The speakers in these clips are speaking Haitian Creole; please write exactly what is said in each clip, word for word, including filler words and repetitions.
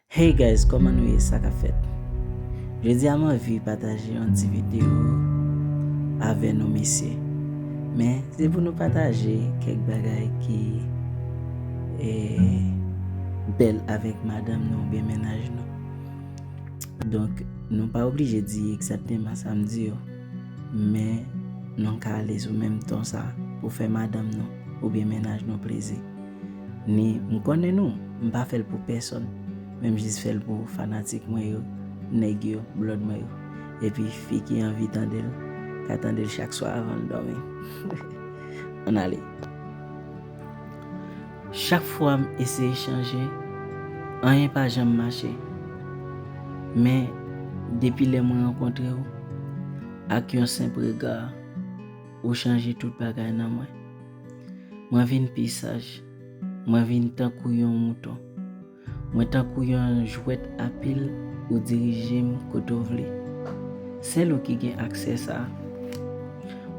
Hey guys, kòman nou ye? Sa k ap fèt? Jodi a m anvi pataje yon ti videyo avè nou mesye. Men, se pou nou pataje kèk bagay ki, eh, bèl avèk madanm nou oubyen mennaj nou. Donk, nou pa oblije di egzakteman sa m di yo, men nou ka ale sou menm ton sa pou fè madanm nou oubyen mennaj nou plezi. Ni m konnen nou, m pa fè l pou pèsonn. Men m jis fè l pou fanatik mwen yo, nèg yo, blood mwen yo. Epi fi ki anvi tande l, ka tande l chak swa avan l dòmi. Ann ale. Chak fwa m eseye chanje, anyen pa janm mache. Men, depi lè mwen rankontre w, ak yon senp rega, ou chanje tout bagay nan mwen. Mwen vin pi saj. Mwen vin tankou yon mouton. Mwen tankou yon jwèt a pil, ou dirije m kote w vle. Sèl ou ki gen aksè sa a.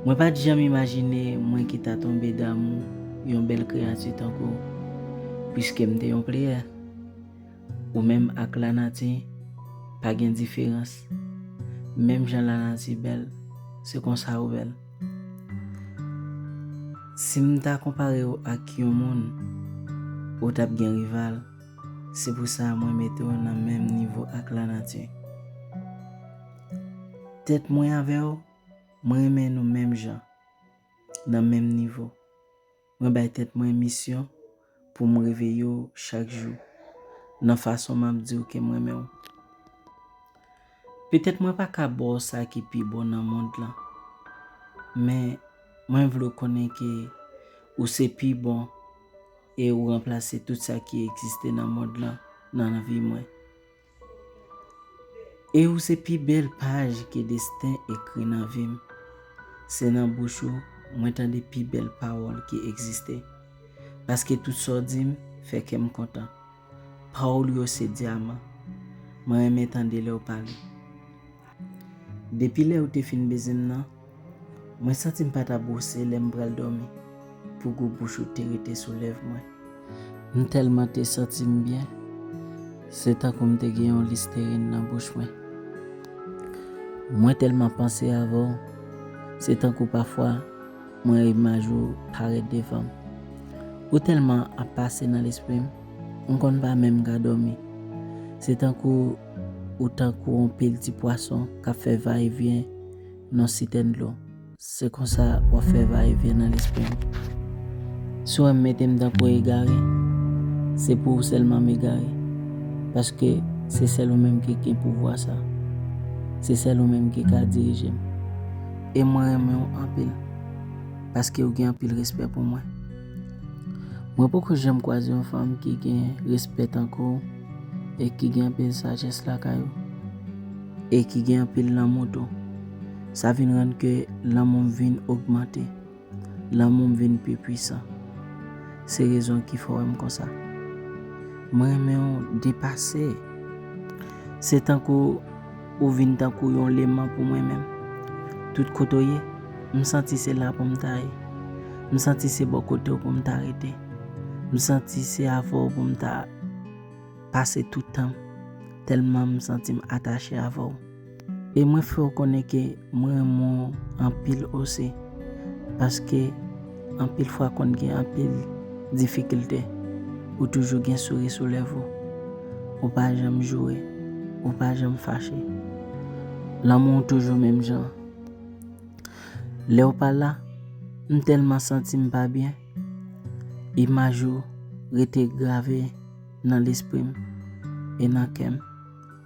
Mwen pa t janm imajine mwen ki ta tonbe damou yon bèl kreyati tankou w, piske m te yon playè. Ou menm ak lanati pa gen diferans. Menm jan lanati bèl, se konsa ou bèl. Si m ta konpare w ak yon moun, ou t ap gen rival. Se pou sa mwen mete w nan menm nivo ak lanati. Tèt mwen avè w, mwen renmen nou menm jan, nan menm nivo. Mwen bay tèt mwen misyon pou m reveye w chak jou, nan fason m ap di w ke m renmen w. Petèt mwen pa ka ba w sa ki pi bon nan mond lan, men mwen vle w konnen ke ou se pi bon e ou ranplase tout sa ki egziste nan mond lan nan vi mwen. E ou se pi bèl paj ke desten ekri nan vi m. Se nan bouch ou mwen tande pi bèl pawòl ki egziste. Paske tout sa w di m fè kè m kontan. Pawòl yo se dyaman. Mwen renmen tande lè w pale. Depi lè ou te fin beze m nan, mwen santi m pa ta bwose lè m pral dòmi, pou gou bouch ou te rete sou lèv mwen. M tèlman te santi m byen, se tankou m te gen yon listerin nan bouch mwen. Mwen tèlman panse avè w, se tankou pafwa mwen wè imaj ou parèt devan m. Ou tèlman ap pase nan lespri m, m konn pa menm ka dòmi. Se tankou ou tankou yon pil ti pwason k ap fè vayevyen nan sitèn dlo. Se konsa w ap fè vayevyen nan lespri m. Si w wè m mete m tankou egare, se pou ou sèlman m egare. Paske se sèl ou menm ki gen pouvwa sa. Se sèl ou menm ki ka dirije m. E mwen renmen w anpil. Paske ou gen anpil respè pou mwen. Mwen poko janm kwaze yon fanm ki gen respè tankou w e ki gen anpil sajès lakay ou e ki gen anpil lanmou tou. Sa vin rann ke lanmou m vin ogmante. Lanmou m vin pi pwisan. Se rezon ki fè w wè m konsa. Mwen renmen w depase. Se tankou ou vin tankou yon leman pou mwen menm. Tout kote w ye, m santi se la pou m ta ye. M santi se bò kote w pou m ta rete. M santi se avè w pou m ta pase tout tan m, tèlman m santi m atache avè w. E mwen fè w konnen ke mwen renmen w anpil osi, paske anpil fwa konn gen anpil difikilte, ou toujou gen souri sou lèv ou, ou pa janm joure, ou pa janm fache. Lanmou w toujou menm jan. Lè w pa la, m tèlman santi m pa byen. Imaj ou rete grave nan lespri m e nan kè m.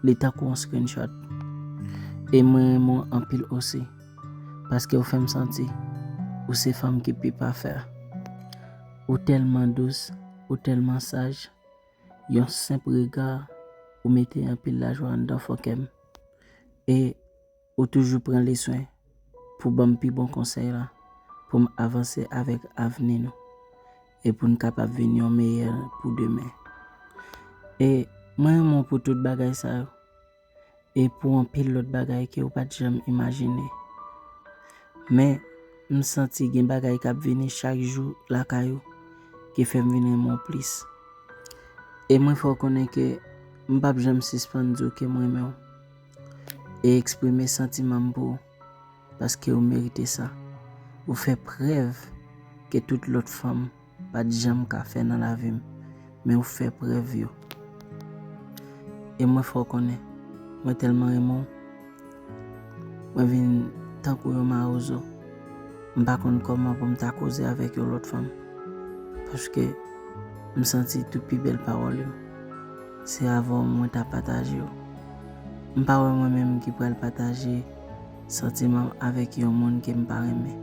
Li tankou yon screenshot. E mwen renmen w anpil osi, paske w fè m santi ou se fanm ki pi pafè. Ou tèlman dous, ou tèlman saj. Yon senp rega, ou mete anpil lajwa anndan fò kè m. E ou toujou pran le swen pou ban m pi bon konsèy la, pou m avanse avèk avni nou, e pou n kapab vin yon meyè pou demen. E mwen renmen w pou tout bagay sa yo, e pou anpil lòt bagay ke w pa t janm imajine. Men, m santi gen bagay k ap vini chak jou lakay ou, ki fè m vin renmen w plis. E mwen fè w konnen ke M p ap janm sispann di w ke m renmen w e eksprime santiman m pou ou, paske ou merite sa. Ou fè prèv ke tout lòt fanm pa t janm ka fè nan lavi m, men ou fè prèv yo. E mwen fè w konnen, mwen tèlman renmen w, mwen vin tankou yon mawozo. M pa konn kòman pou m ta koze avèk yon lòt fanm, paske m santi tout pi bèl pawòl yo se avè w mwen ta pataje yo. M pa wè mwen menm ki pral pataje santiman m avèk yon moun ke m pa renmen.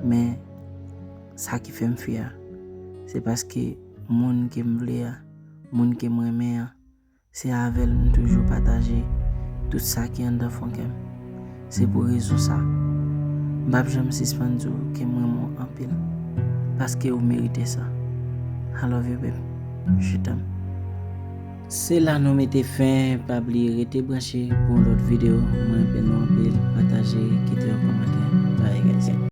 Men, sa ki fè m fyè a, se paske moun ke m vle a, moun ke m renmen an, se avè l m toujou pataje tout sa ki anndan fon kè m. Se pou rezon sa, m p ap janm sispann di w ke m renmen w anpil, paske ou merite sa. I love you, babe. Je t'aime. Se la nou mete fen, pa bliye rete branche pou yon lòt videyo. Mwen renmen nou anpil, pataje, kite yon kòmantè. Bye, guys.